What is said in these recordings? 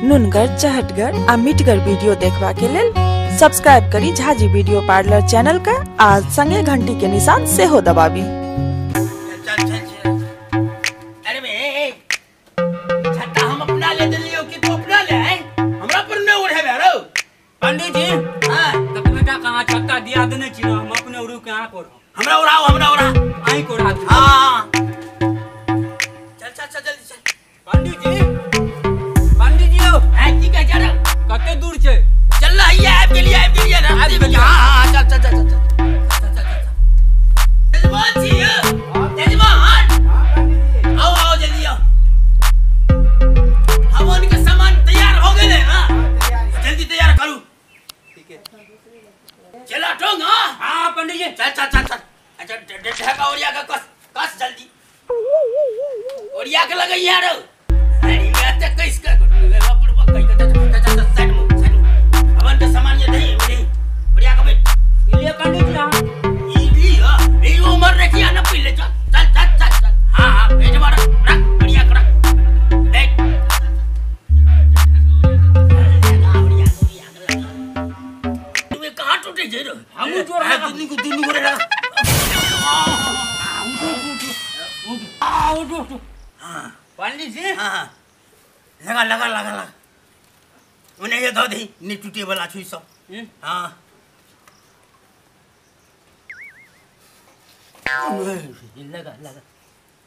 नुनगर चहटगर आ मिठगर वीडियो देखबा के लेल सब्सक्राइब करी झाजी वीडियो पार्लर चैनल का आ संगे घंटी के निशान सेहो दबाबी। चल चल चल। अरे बे छत्ता हम अपना ले दिलियो कि तू अपना ले हैं? हमरा पर न उड़े बे रो पंडित जी। हां तब बेटा कहां छत्ता दिया देने छी हम अपने उड़ू के आंख ओढ़ो। हमरा उड़ाओ हमरा उड़ा आई को उड़ा। हां चल चल चल जल्दी चल। पंडित जी पंडित जी हो हैं की कह जा कते दूर छे? चल ना हैया आबि गेलियै आबि गेलियै ना आबि गेलियै। हां हां चल चल चल चल चल चल चल। यजमान जी यजमान आओ आओ जल्दी आओ। हवन के सामान तैयार हो गेले ना? जल्दी तैयार करू। ठीक है चला टोंग। हां हां पंडित जी चल चल चल चल। अच्छा ढका ओरिया के कस कस जल्दी ओरिया के लगैया रो। अरे मैं त कैस के बापुर पकड़ के चल चल चल साइड में साइड में हवन के सामान ये दही दही ओरिया के बैठ लिए पंडित जी। हां ई लिया ई उमर रखिया न पी ले चल चल चल चल चल। हां हां भेज मार रख ओरिया के रख बैठ। तू कहां टूटे जे रो? हमू जोर हां दुनू को दुनू गोरे लगा। उठो उठो। हां पंडित जी हां लगा लगा लगा लगा उन्हें ये धो दी नहीं टूटे वाला छुई सब। हां लगा लगा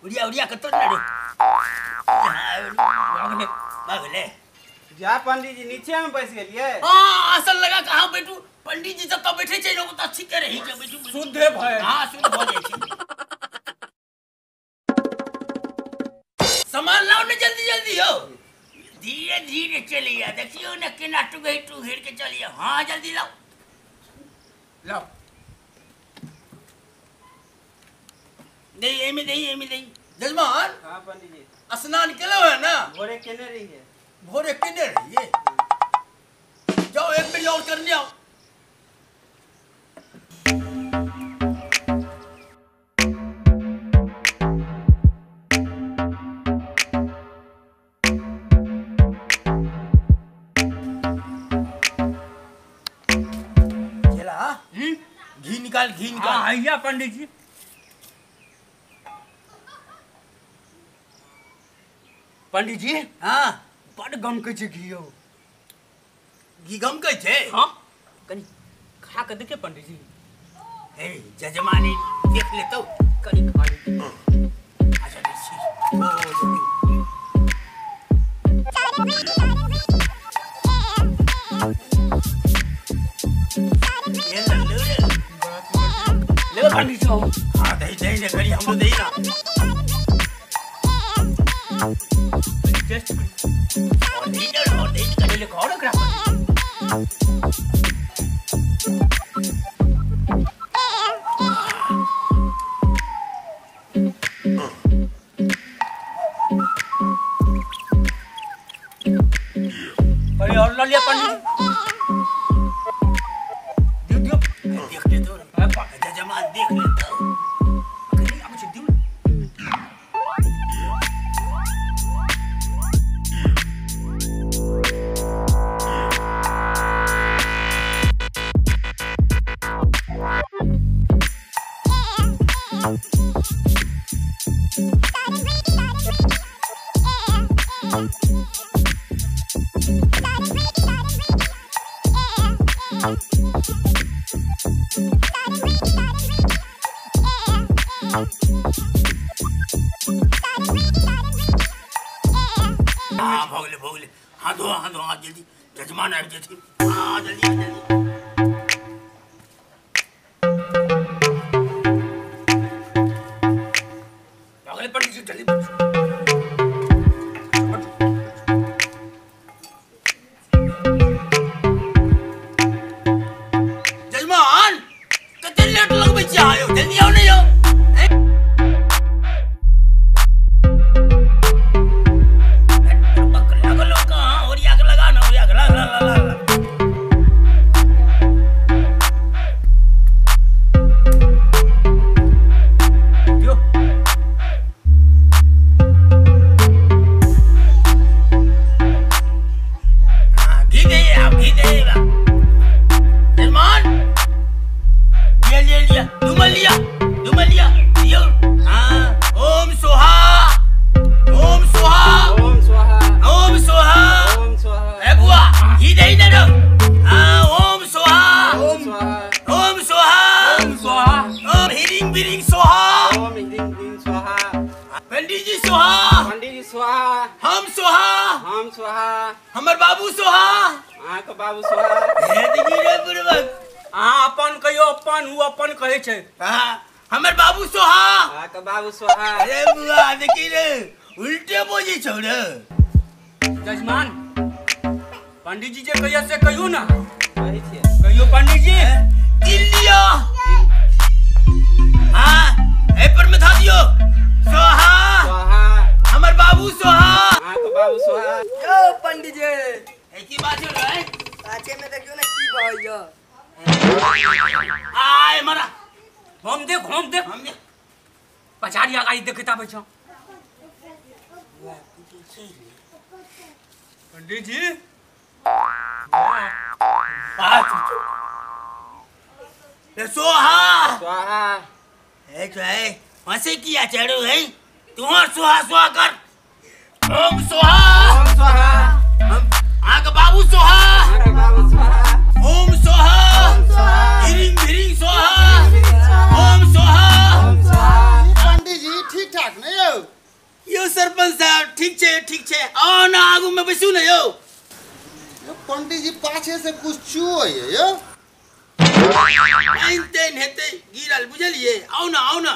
उड़िया उड़िया कतो ना रे। हां बागले जा पंडित जी नीचे में बैस गेलिए। हां असल लगा कहां बैठू पंडित जी जब तक बैठे छै लोग त ठीक रही छै बैठू शुद्ध भए। हां शुद्ध भ जाइ छै। सामान लाओ ना जल्दी जल्दी हो धीरे धीरे चलिए देखियो ना केना टुगई टुघेर के चलिए। हां जल्दी लाओ लाओ दे एमे दे एमे दे। जजमान हां पंडित जी स्नान केलो है ना? भोरे केने रहिए। भोरे केने रहिए? जाओ एक मिनट और करने आओ। घी निकाल घी निकाल। हां आइया पंडित जी। पंडित जी हां बड़ गमकै छै घी यौ। घी गमकै छै? हां कनी खा के देखे पंडित जी। ए जजमानी देख ले तो कनी खा ले। अच्छा छी ओ ले पंडित जी। हां दही दही ने करी हमरो दही ना टेस्ट और दही ना और दही कर ले खाओ ना करा। अरे और ला लिया पंडित जी। दियो देख ले तो जजमान देख ले तो कनी अब छ दियो। हां भोगले भोगले। हां धो हां धो हां जल्दी जजमान आबि जेथिन। हां जल्दी जल्दी भोगले पंडित जी जल्दी। जजमान कते लेट लगबै छी आयो जल्दी आओ ने यौ। सोहा। ओम ह्रीं क्लीं स्वाहा। पंडित जी सोहा। पंडित जी स्वाहा। हम सोहा। हम स्वाहा। हमर बाबू सोहा। अहाँके बाबू सोहा। हे देखी रे बुढ़बक। अहाँ अपन कहियो अपन, उ अपन कहै छै। हाँ, हमर बाबू सोहा। अहाँके बाबू सोहा। अरे बुआ देखी रे उल्टे बोझे छौ रे। जजमान पंडित जी जे कहियो से कहियो ना। कहै छियै। कहियो पंडित जी। तिल लियो। हाँ, एहि पर में धऽ दियो। सोहा। सोहा। हमर बाबू सोहा। अहाँके बाबू सोहा। यौ पंडित जी। ए की बात छौ रे? पाछे में देखियो ना की बहै यौ। आय मरा। हम देख हम देख हम देख। पछाड़ी आगाड़ी देखैत आबै छौ। पंडित जी। सोहा। सोहा। ए तो है हंसे किया चढ़ो है तू और सोहा सोहा कर। ओम सोहा। ओम सोहा। अहाँके बाबू सोहा। अहाँके बाबू सोहा। ओम सोहा। ओम सोहा। हिरिंग भिरिंग सोहा। ओम सोहा। ओम सोहा। पंडित जी ठीक ठाक नहीं यौ? यो सरपंच साहब ठीक छै ठीक छै। आओ ना आगू में बैसू ना यौ। यो पंडित जी पाछे से कुछ चुओ है यौ। पानि तानि हेतै गिरल बुझलियै। आउ ना आउ ना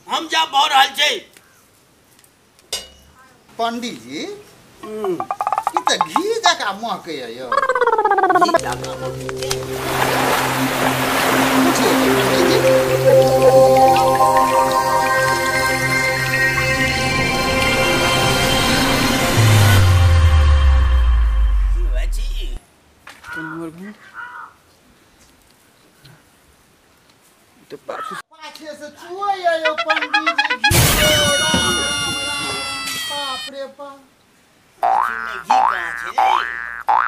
हम जा भऽ रहल छै। पंडित जी ई तऽ घी जकाँ महकै यौ। पंडित जी पाछे से चुओ यौ पंडित जी घी। बाप रे बाप। घी कहाँ छै रे?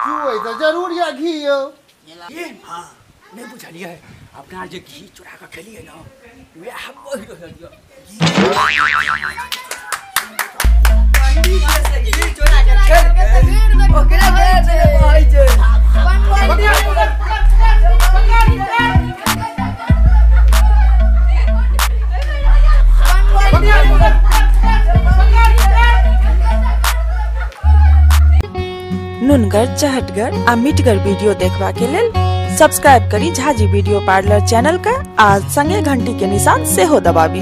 चुओ तऽ जरूर या घी यौ। हाँ नहीं बुझलियै अपना जे घी चुरा कऽ खेलियै ना वएह बहि रहल यऽ। पंडित जी से घी चोरा के खेलकै ओकरा देह में बहै छै। नुनगर चहटगर आ मिठगर वीडियो देखबा के लेल सब्सक्राइब करी झाजी वीडियो पार्लर चैनल के आ संगे घंटी के निशान सेहो दबाबी।